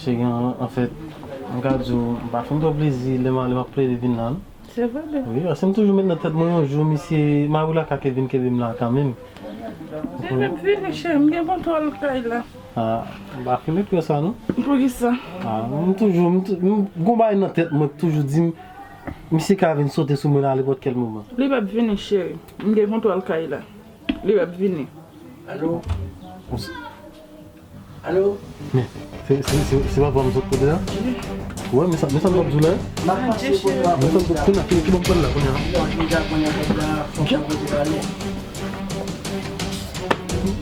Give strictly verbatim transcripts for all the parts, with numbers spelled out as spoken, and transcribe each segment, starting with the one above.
Cheri, an, anfèt, m ka di w, m pa fè m twò plezi lè m, lè m ap plede vin la, non. Se vre, bebe. Wi, paske m toujou met nan tèt mwen yon jou, misye, mari w la ka ke vin kenbe m la kanmenm. Li p ap vini, cheri, m gen kontwòl kay la. Ah, m pa fin ekri sa, non. Poukisa? Ah, m toujou, m tou-, m gon bagay nan tèt mwen k toujou di m, misye ka vin sote sou mwen la nenpòt kèl moman. Li p ap vini, cheri. M gen kontwòl kay la. Li p ap vini. Alo? Alo? Men, se, se, se, se papa m sot kote a? Wi. Wè, men sa, men sa m t ap di w la. M ap pase kote w ap. Men sa m t ap, kounye a, ki, ki bò m pral la, kounye a? Non, deja kounye a, kounye a, fò m kote w ale.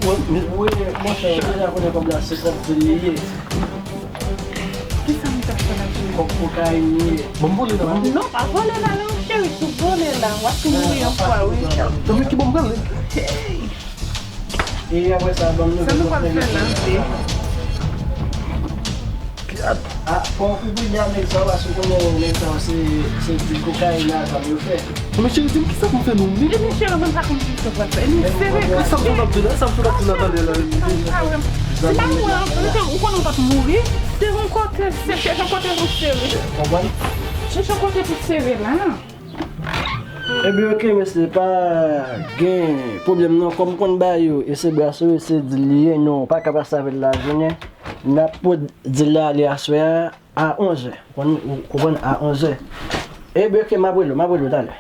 Wè, men. Wi, monchè, deja kounye a, kounye a, se trant mil li ye. Kisa m t ap fè la, cheri? Kòb kokayin li ye. Bon, m vole la, non? Non, pa vole la, non, cheri, si w vole la, w ap fin mouri yon fwa, wi. Tanpri, ki bò m pral, wi? Hey! E apre sa, ban m nouvèl. Sa nou pral fè la, bebe? Ah, fò w kouvri de nèg sa yo, paske w konnen nèg sa yo se, se di kokayin ak zam yo fè. Men cheri, di m kisa pou m fè nou menm? Epi cheri, mwen pa konn kisa w pral fè. Nou sere. Sa m sot ap di la, sa m sot ap di la, tande la. Se pa mwen, ou konnen w p ap mouri. Se yon kote, se, chèche yon kote pou sere. Konprann? Chèche yon kote pou sere la. Ebyen, oke, mesye, pa gen pwoblèm non. Kòm m konn ba yo, e se bra sere, se dil li ye, nou pa ka pase avè l lajounen. N ap pot dil la ale aswè a, a onzè. Ou konn, ou konprann, a onzè. Ebyen, oke, m ap rele w, m ap rele w talè.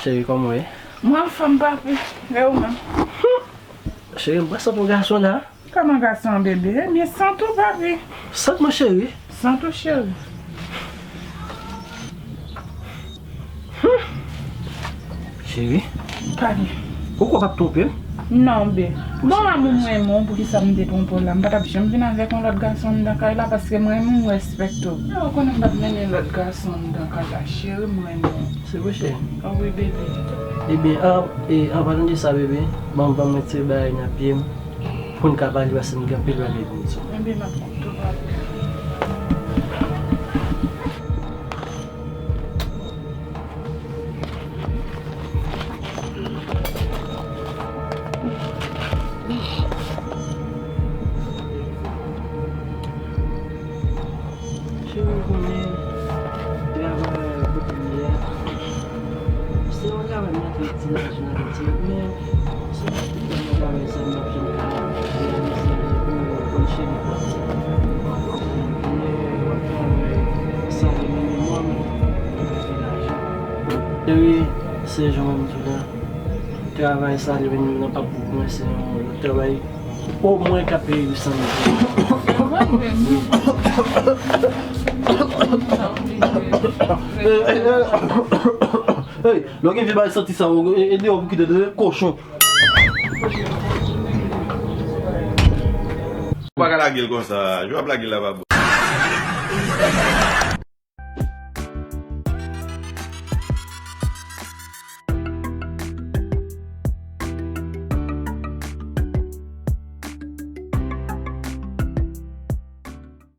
Cheri, kòman w ye? Mwen anfòm, papi. E ou menm? Cheri, m pran sant pou gason la. Kòman gason an, bebe? Ebyen, sant ou, papi. Sant mwen, cheri? Sant ou, cheri. Cheri. Papi. Ou kwè w p ap twonpe m? Non, be. Bon, amou, mwen renmen w, poukisa m te twonpe w la? M pa t ap janm vin avèk yon lòt gason anndan kay la, paske mwen renmen w, m respekte w. Ou konnen m p ap mennen lòt gason anndan kay la, cheri, mwen renmen w. Se vre, cheri? Ah wi, bebe. Ebyen, an, e, an palan de sa, bebe, ban m, ban m retire bagay nan pye m pou n ka pale, paske m gen anpil bagay pou m di w. Ebyen, m ap koute w, papi. Cheri, ou konnen, travay kote m ye a, se yon travay m antre ti lajan ladan l, men se pa tout tan nan travay sa m ap janm ka reyalize pou konn cheri pwòp sa. Lè w ap travay, sa li minimòm, ou ka fè lajan. Cheri, se jan w di la, travay sa li minimòm nan p ap pou mwen, se yon lòt travay. Omwen ka peye uit san mil. Hey, lè w gen vye bagay santi sa, e, e deyò pou kite, tande, kochon. Ou pa ka lage l konsa, jan w ap lage l la pa bon.